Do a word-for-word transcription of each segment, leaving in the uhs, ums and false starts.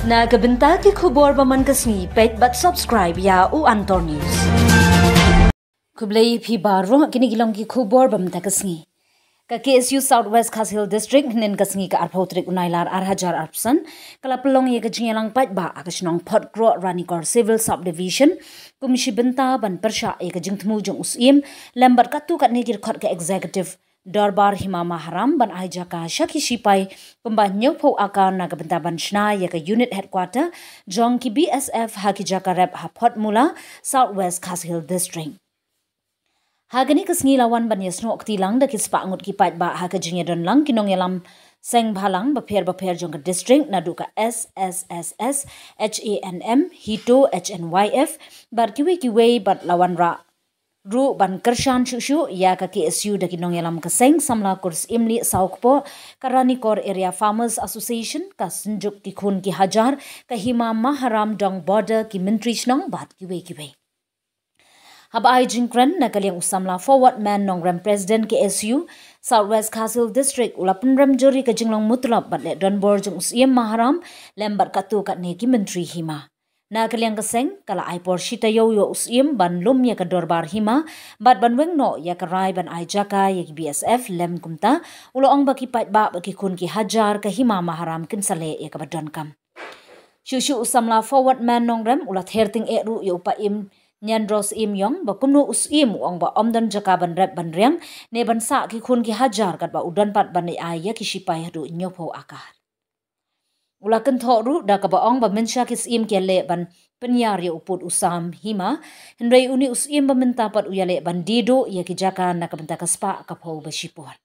Na ka bynta ki khubor ba man ka sngi, peit bad subscribe ïa u Antor News. Khublei phi baroh, kine ki long ki khubor ba mynta ka sngi. Ka K S U South West Khasi Hills District, hynnin ka sngi ka arphew tarik u Nailar ar hajar arphew san, ka la pynlong ïa ka jingïalang paidbah ha ka shnong Photkroh Ranikor Civil Subdivision, kum shi bynta ban pyrshah ïa ka jingthmu jong u Syiem lem bad katto katne ki dkhot ka Executive Dorbar Hima Maharam ban ai jaka sha ki shipai kumba hynñiewphew acre na ka bynta ban shna ïa ka unit headquarter jong ki B S F ha ki jaka rep ha Photmula, South West Khasi Hills District. Ha kane ka sngi la wan ban ïasnoh kti lang da ki spah ngut ki paidbah ha ka jingïadon lang ki nongïalam seng bhalang bapher bapher jong ka district, naduh ka S S S S, H A N M, HITO, H N Y F, bad kiwei kiwei, bad la wanrah ruh ban kyrshan shuh shuh ïa ka K S U da ki nongïalam ka seng samla kur Syiem Lieh Saw Kpoh, ka Ranikor Area Farmers Association, ka Synjuk ki Khun ki Hajar, ka Hima Maharam Dong Border, ki Myntri Shnong bad kiwei kiwei. Haba ai jingkren na ka liang u samla Forward Man Nongrem, President K S U South West Khasi Hills District, u la pynrem jur ïa ka jinglong mutlop bad leh donbor jong u Syiem Maharam lem bad katto katne ki Myntri Hima. Na ka liang ka seng, ka la ai por shi taïew ïa u Syiem ban lum ïa ka Dorbar Hima bad ban weng noh ïa ka rai ban ai jaka ïa ki B S F. Lem kumta, u la ong ba ki paidbah bad ki khun ki hajar ka Hima Maharam kin sa leh ïa kaba donkam. Shuh shuh u samla Forward Man Nongrem u la ther tyngeh ruh ïa u Paiem Niandro Syiem Ïong ba kumno u Syiem u ong ba ym don jaka ban rep ban riang ne ban sah ki khun ki hajar katba u don pat ban ai ïa ki shipai haduh hynñiewphew acre. U la kynthoh ruh da kaba ong ba mynsha ki Syiem ki leh ban pynïar ïa u pud u sam hima, hynrei une u Syiem ba mynta pat u ïaleh ban die duh ïa ki jaka na ka bynta ka spah ka phew ba shipor.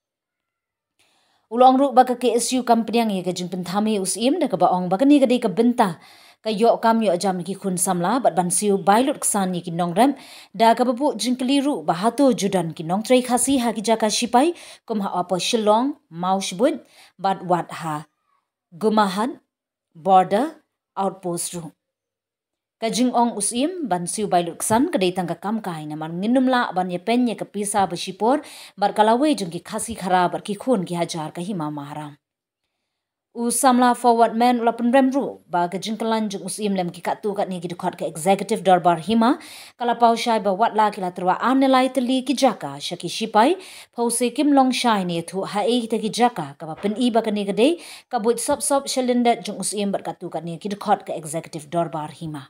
U la ong ruh ba ka K S U kam pdiang ïa ka jingpynthame u Syiem da kaba ong ba kane ka dei ka bynta ka ïoh kam ïoh jam ïa ki khun samla bad ban siew bai lut ksan ïa ki nongrep, da kaba buh jingkylli ruh ba hato ju don ki nongtrei Khasi ha ki jaka shipai kum ha Upper Shillong, Mawshbuit bad wat ha Gumahat Border Outpost ruh. Ka jingong u Syiem ban siew bai lut ksan ka dei tang ka kam kai namar ngin ym lah ban ïapeiñ ïa ka pisa ba shipor bad ka lawei jong ki Khasi Khara bad ki khun ki hajar ka Hima Maharam. U samla Forward Man u la pynrem ruh ba ka jingkylla jong u Syiem lem ki katto katne ki dkhot ka Executive Dorbar Hima ka la paw shai ba wat la ki la tyrwa ar ne lai tylli ki jaka sha ki shipai, phewse kim long shai ne ïathuh haei kita ki jaka, kaba pyni ba kane ka dei ka buit sop sop sha lyndet jong u Syiem bad katto katne ki dkhot ka Executive Dorbar Hima.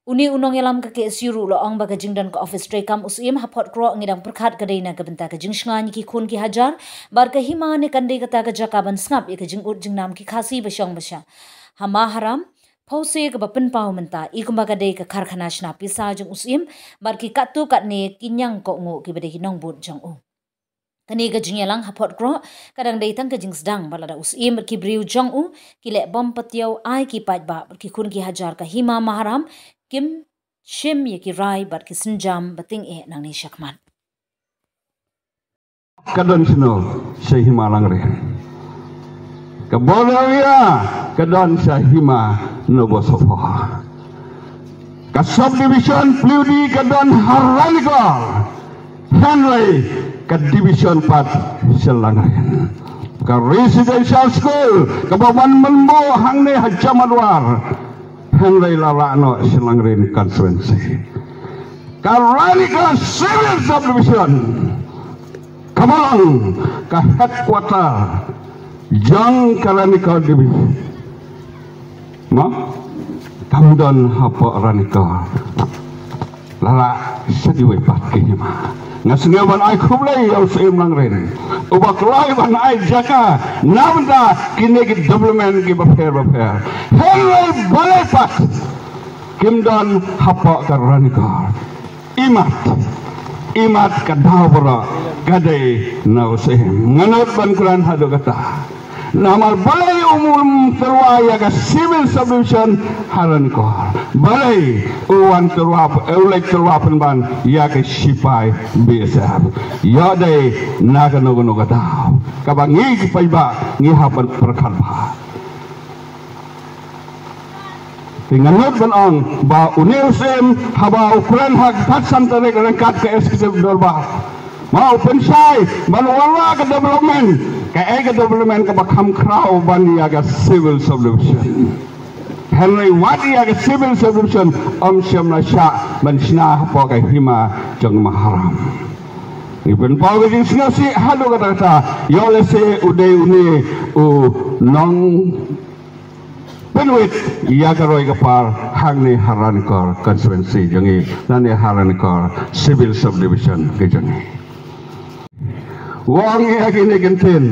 Une u nongïalam ka K S U ruh u la ong ba ka jingdon ka office treikam u Syiem ha Photkroh ngi dang pyrkhat ka dei na ka bynta ka jingshngaiñ ïa ki khun ki hajar bad ka hima ne kan dei kata ka jaka ban sngap ïa ka jingud jingnam ki Khasi ba shong ba shai ha Maharam. Phewse kaba pynpaw mynta i kumba ka dei ka karkhana shna pisa jong u Syiem bad ki katto katne ki ñiangkohnguh kiba dei ki nongbud jong u. Kane ka jingïalang ha Photkroh ka dang dei tang ka jingsdang bad lada u Syiem bad ki briew jong u ki leh bym patiaw, ai ki paidbah bad ki khun ki hajar ka Hima Maharam kim shim ïa ki rai bad ki sienjam ba tyngeh nangne shakhmat. Ka don shano sha Hima Langrin. Ka border area ka don sha Hima Nobosopo. Ka subdivision Paliudi ka don ha Ranikor. Hynrei ka division pat sha Langrin. Ka residential school kaba wan mynbun hangne ha Jamadwar. Hynrei la rah noh sha Langrin constituency. Ka Ranikor Civil Subdivision kaba long ka headquarter jong ka Ranikor Division. Mo? Kam don hapoh Ranikor. La rah sha kiwei pat ki hima. Nga sngew ban ai khublei ïa u Syiem Langrin uba kloi ban ai jaka na bynta kine ki development kiba pher ba pher. Hynrei balei pat kim don hapoh ka Ranikor. Imat, imat ka daw baroh ka dei na u Syiem. Nga nud ban kren haduh katta. Namar balei um tyrwa ïa ka civil subdivision ha Ranikor? Balei u wan tyrwa, u leit tyrwa pynban ïa ka shipai B S F? Ïoh dei na kano kano ka daw kaba ngi ki paidbah ngi hap ban pyrkhat bha. Te nga nud ban ong ba une u Syiem haba u kren ha ka khatsan tarik ryngkat ka Executive Dorbar, ma u pynshai ban wanrah ka development, kaei ka development kaba kham khraw ban ïa ka civil subdivision. Hynrei wat ïa ka civil subdivision ym shym la shah ban shna hapoh ka hima jong Maharam. Ngi pynpaw ka jingsngewsih haduh katta katta, ïoh lehse u dei une u nongpynwit ïa ka roi ka par hangne ha Ranikor constituency jong ngi, lane ha Ranikor civil subdivision ka jong ngi. U ong ïa kine ki ktien,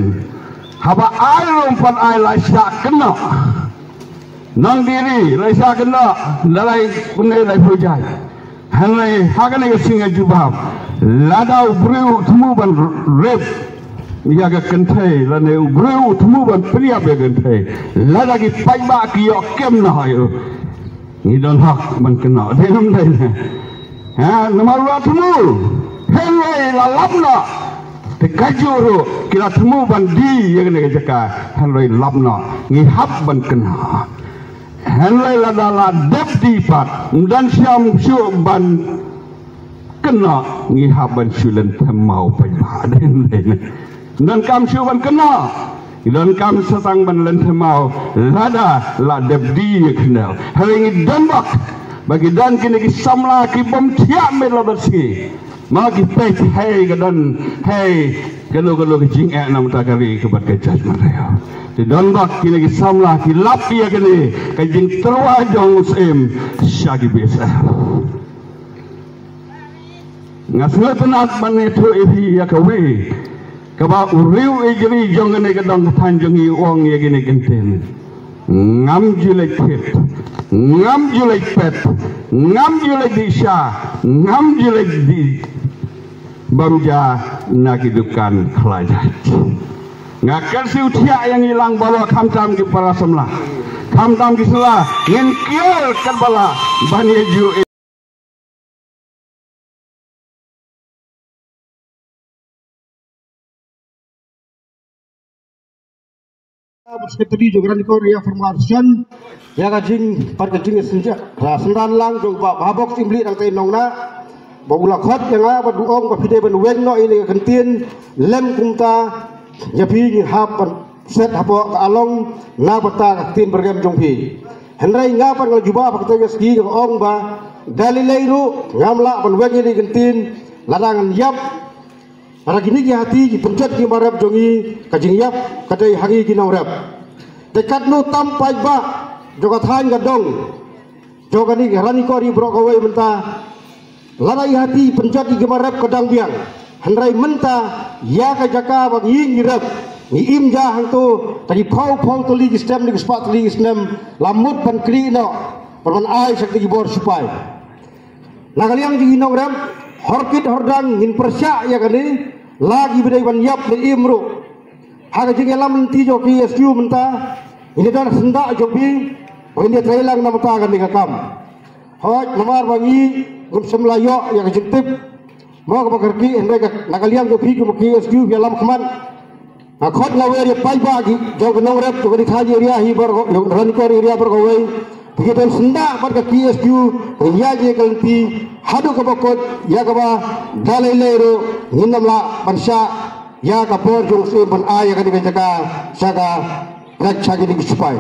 haba ai ruh ym pat ai, la shah kynnoh. Nongdie ri la shah kynnoh, la lai kumne lai pujai. Hynrei ha kane ka sngi jubab, lada u briew u thmu ban rep ïa ka kynthei, lane u briew u thmu ban pynïap ïa ka kynthei, lada ki paidbah ki ïoh kem noh ïa u, ngi don hok ban kynnoh, dei ne ym dei ne? Ha, namar la thmu, hynrei la lap noh. Te kajuh ruh ki la thmu ban die ïa kane ka jaka, hynrei lap noh, ngi hap ban kynnoh. Hynrei lada la dep die pat, ym don kam shuh ban kynnoh, ngi hap ban shu lynthem maw paidbah, dei ne ym dei ne? Ym don kam shuh ban kynnoh, ngi don kam sa tang ban lynthem maw lada la dep die ïa ka khyndew. Hynrei ngi don bok ba ki don kine ki samla ki bym thiah miet la bad sngi. Ma ki peit, hei ka don, hei, kano kano ka jingeh na ka bynta ka ri ka bad ka jaitbynriew. Te don bok kine ki samla ki lap ïa kane ka jingtyrwa jong u Syiem sha ki B S F. Nga sngewtynnat ban ïathuh ïa phi ïa kawei kaba u riew ïeit ri jong kane ka dong ka thaiñ jong ngi u ong ïa kine ki ktien. Ngam ju leit thied, ngam ju leit pet, ngam ju leit dih sha, ngam ju leit dih bam ja na ki dukan khlajait. Nga kyrsiew thiah ïa ngi lang baroh, khamtam ki para samla, khamtam ki samla, ngin kiar katba lah ban ïa ju Secretary jong Ranikor Area Farmers Association, ïa ka jing, pat ka jing synja ra synran lang jong ba, ba bok sim li dang te nong na ba u la khot ïa nga ba du ong ba phi dei ban weng noh ïa ka ktien lem kumta, ïa phi ngi hap ban set hapoh ka along na bynta ka ktien byrngem jong phi. Hynrei nga pat nga la jubab ha kata ka sngi, nga ong ba da lei lei ruh ngam lah ban weng ïa ka ktien lada ngan ïap. Para kine ki hati ki pynjot ki marep jong ngi, ka jingïap ka dei ha ngi ki nongrep. Te katno tam paidbah jong ka thaiñ ka dong jong kane ka Ranikor ri baroh kawei mynta, lada ki hati pynjot ki marep ka dang biang. Hynrei mynta ïa ka jaka ba ngi ngi rep, ngi im ja hangto, ta ki phew phew tylli ki snem ne ki spah tylli ki snem, la mut ban knieh noh, ban ai sha ki bor sipai. Na ka liang jong ngi nongrep, hor kit hor dang ngin pyrshah ïa kane, la ki ba dei ban ïap ne im ruh. Ha ka jingïalam lynti jong ka K S Q mynta, ngin ïa don syndah jong phi ba ngin ïa trei lang na bynta kane ka kam. Hooid, namar ba ngi ngim shym la ïoh ïa ka jingtip mo kaba kyrkieh, hynrei ka, na ka liang jong phi kum ka K S Q phi ïalam khmat. Nga khot nga wer ïa paidbah ki jong ka nongrep jong ka Dikhali area hi baroh, jong Ranikor area baroh kawei. Phi ki don syndah bad ka K S Q, ngin ïaid ïa ka lynti haduh kaba kut, ïa kaba da lei lei ruh ngin ym lah ban shah ïa ka por jong u Syiem ban ai ïa kane ka jaka sha ka, sha kine ki sipai.